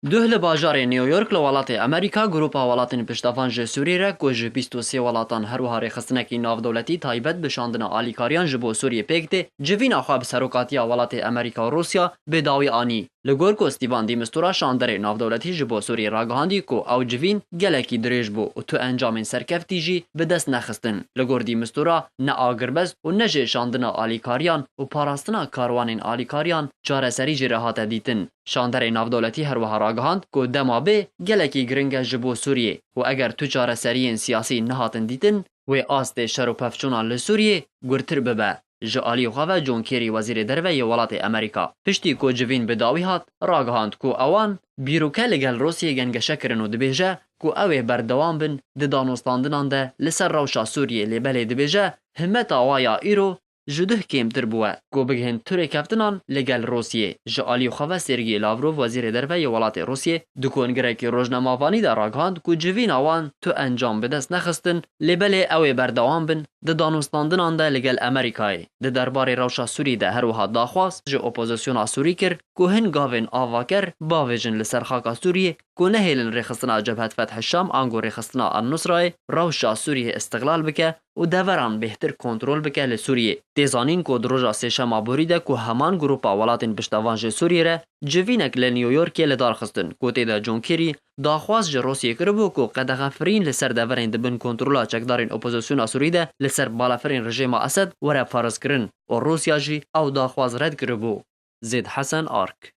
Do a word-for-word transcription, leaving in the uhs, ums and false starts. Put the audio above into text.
Duh li bajarê New York li welatê Amerîka, Grupa Welatên Piştevan ji Sûriyê re ku ji bîst û sê welatan her wiha rêxistinekî navdewletî taybet bi şandina alîkariyan ji bo Sûriyê pêk tê, civîna xwe bi serokatiya welatê Amerîka û Rûsya bi dawî anî. Li gor ku Stîvan de Mistura, şanderê navdewletî ji bo Sûriyê ragihandî ku ew civîn gelekî dirêj bû û tu encamên serkeftî jî bi dest nexistin. Li gor de Mistura ne agirbest û ne jî şandina alîkariyan û parastina karwanên alîkariyan çareserî jê re hate dîtin. Şanderê navdewletî her wiha ragihand ku dema bê gelekî giring e ji bo Sûriyê û eger tu çareseriyên siyasî nehatin dîtin, wê astê şer û pevçûnan li Sûriyê gurtir bibe. Ji alî xwe ve John Kerry, wezîrê derve yê welatê Amerîka, piştî ku civîn bi dawî hat, ragihand ku ewan bîroke li gel Rûsiyê gengeşe kirin û dibêje ku ew ê berdewam bin di danûstandinan de li ser rewşa Sûriyê, lê belê dibêje himeta wa ya îro ji duh kêmtir bûye ku bigihên tu rêkeftinan li gel Rûsiyê. Ji alî xwe ve Sergey Lavrov, wezîrê derve yê welatê Rûsiyê, di kongirekî rojnamevanî de ragihand ku civîna wan tu encam bi dest nexistin, lê belê ew ê berdewam bin di danûstandinan de li gel Amerîkayê. Di derbarê rewşa Sûrî de her wiha daxwaz ji opozisyona Sûrî kir ku hin gavên avaker bavêjin li ser xaka Sûriyê ku nehêlin rêxistina Cebhet Feth Şam ango rêxistina Al-Nusrayê rewşa Sûriyê îstiqlal bike û deveran bêhtir kontrol bike li Sûriyê. Tê zanîn ku di roja sêşema borî de ku heman Grupa Welatên Piştevan ji Sûriyê re civînek li New Yorkê li dar xistin ku tê de John Kerry daxwaz ji Rûsiyê kiribû ku qedexefirîn li ser deverên di bin kontrola çekdarên opozisyona Sûrî de li ser balafirên rejêma Esed were farizkirin û Rûsya jî ew daxwaz red kiribû. Zêd Hesen Ark.